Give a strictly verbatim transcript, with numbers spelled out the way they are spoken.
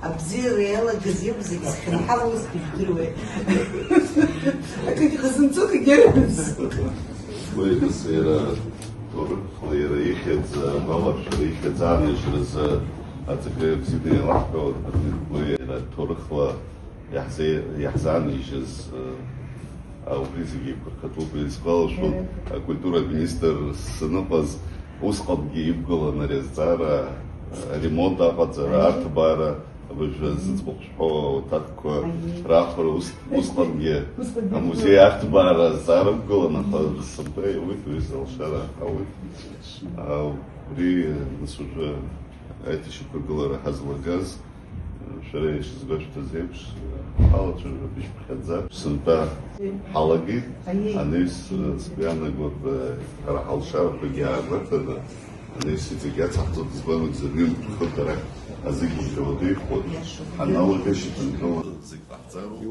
Абзиара иалагаз иакәзаргьы, схьынҳалуаз быжәдыруеит. Акгьы ҟазымҵо, акгьы арымӡо. Уи егьыс иара ҭоурыхла иара ихьӡ агәаларшәара, ихьӡ аанажьразы аҵакы бзианы еилаҳкаауан, уи иара ҭоурыхла иаҳзеи-, иаҳзаанижьыз, э, убри зегьы еиқәырхатәуп. Исгәалашәон, акультура министр саныҟаз, усҟангьы иқәгылан ари азҵаара, аремонт аҟаҵара, арҭбаара, абыржәы зыӡбахә шәҳәо ауаҭахқәа рахәара, ус, усҟангьы амузеи арҭбаара азҵаара ықәгылан, аха сынтәа иауит уи залшара аҳауеит. А, убри, нас, уажәы аиҭашьақәыргылара ҳазлагаз, шәара ишазгәашәҭаз еиԥш, ҳалацәажәап ишԥхьаӡа. Сынтәа ҳалагеит, анаҩс, сгәы иаанагоит, ҳара ҳалшарақәагьы аагәаҭаны, анаҩс иҵегь иацаҳҵоит, избан акәзар, ҩынтә хык арахь азыгьежьуа деихоит, ҳаналага шьаҭанкыла зегь ҟаҳҵароуп.